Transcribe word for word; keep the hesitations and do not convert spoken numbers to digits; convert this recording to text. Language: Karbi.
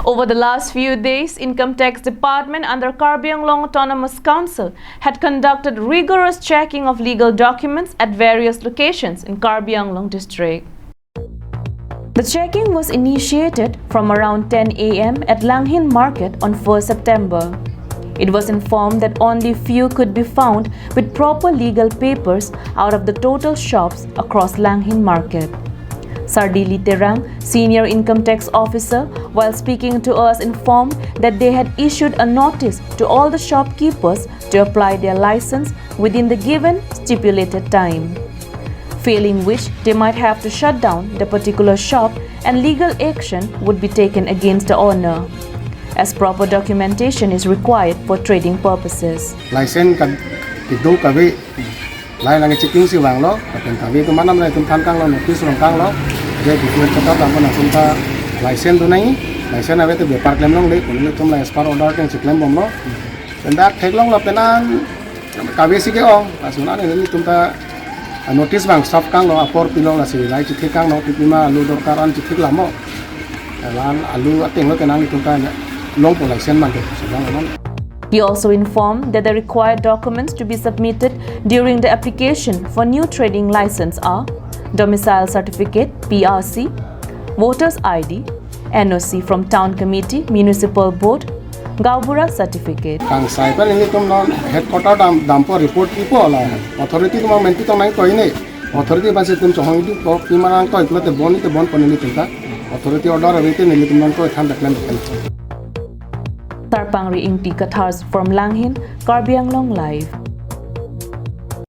Over the last few days, Income Tax Department under Karbi Anglong Autonomous Council had conducted rigorous checking of legal documents at various locations in Karbi Anglong district. The checking was initiated from around ten a m at Langhin Market on first September. It was informed that only few could be found with proper legal papers out of the total shops across Langhin Market. Sardili Terang, Senior Income Tax Officer, while speaking to us, informed that they had issued a notice to all the shopkeepers to apply their license within the given stipulated time, failing which they might have to shut down the particular shop and legal action would be taken against the owner, as proper documentation is required for trading purposes. License ka kedo kave, lai lang checking si vanglo, lapen kave atum manam lai atum than kanglo, notice long kanglo, je buku kata tangko nangtum ta license do nai, license ave te bepar klem longle, pu nelitum la as per order ateng cheklem bomlo. Pen dak theklonglo pen an kave si ke-ong, lason an nelitum ta notice vang stop kanglo, apor pilong lasi lai chethek kanglo, pipima alu dorkar an chethek lamo. Lan alu ateng lo kenang itum ta longpo license mangke, sedang aman. He also informed that the required documents to be submitted during the application for new trading license are domicile certificate, P R C, voters I D, N O C from Town Committee, Municipal Board, Gaonbura certificate. Kangsai pen nelitum non headquarter dam, dampo report pipo la. Authority atum menti tong nangkoi ne. Authority bangsi atum chohong idu ko, pima nangkoi pulote bon ite bon pu nelitum ta. Authority order ave te nelitum nangkoi than dak nangkoi. Sarpangri Ingti Kathars from Langhin, Karbi Anglong Live.